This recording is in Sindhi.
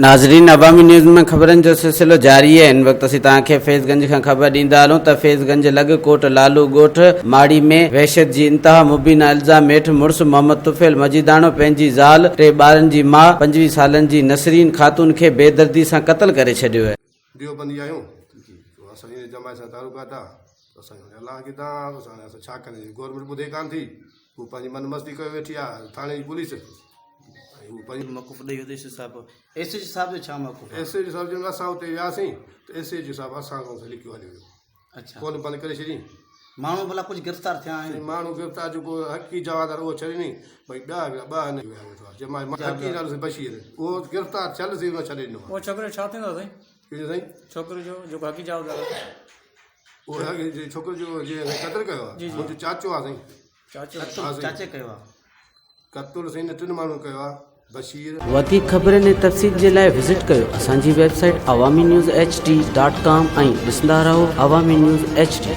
ناظرين عوامي نيوز ۾ خبرن جو سلسلو جاري آهي هن وقت اسين توهان کي فيض گنج کان خبر ڏيندا هلون ته فيض گنج لڳ ڪوٽ لالو ڳوٺ ماڙي ۾ وحشت جي انتها مبينا الزام هيٺ مڙس محمد طفيل مجيداڻو پنهنجي زال ٽي ٻارن جي ماء 25 سالن جي نسرين خاتون کي بيدردي سان قتل ڪري ڇڏيو. ديوبندي آهيون سو اسان جي جماعت سان تعلقات آ اسان هاڻي الله کي دانهن اسان هاڻي اسان ڇا ڪنداسين گورنمينٽ ٻڌي ڪانه ٿي هو پنهنجي من مستي ڪيو ويٺي آ ٿاڻي جي پوليس ۽ هو پنهنجي موقف ڏئي ويو ايس ايچ صاحب ايس ايچ صاحب جو ڇا موقف ايس ايچ صاحب جن اسان اتي وياسين ته ايس ايچ صاحب اسان کان لڪيو هليو ويو اڇا فون بند ڪري ڇڏي ماڻهو ڀلا ڪجهه گرفتار ٿيا آهن ماڻهو گرفتار جيڪو حقي جوابدار اهو ڇڏي ني ڀئي ٻيا هڪڙا ٻه آهن ويا ويٺو آ جنهن مان حقي نالو بشير اهو گرفتار ٿيل سي ان ڇڏي ڏنو اهو ڇوڪري جو ڇا ٿيندو سائين ڪنهن جو سائين ڇوڪري جو جيڪو حقي جوابدار آهي اهو ڇوڪري جو جنهن قتل ڪيو آهي منهنجو چاچو آهي سائين چاچو چاچي ڪيو آهي قتل سائين ٽن ماڻهن ڪيو آهي بشير وڌيڪ خبرن ۽ تفصيل جي لاء وزٽ ڪيو اسان جي website Awami news H D dot com ۽ ڏسندا رهو عوامي نيوز ايڇ ڊي.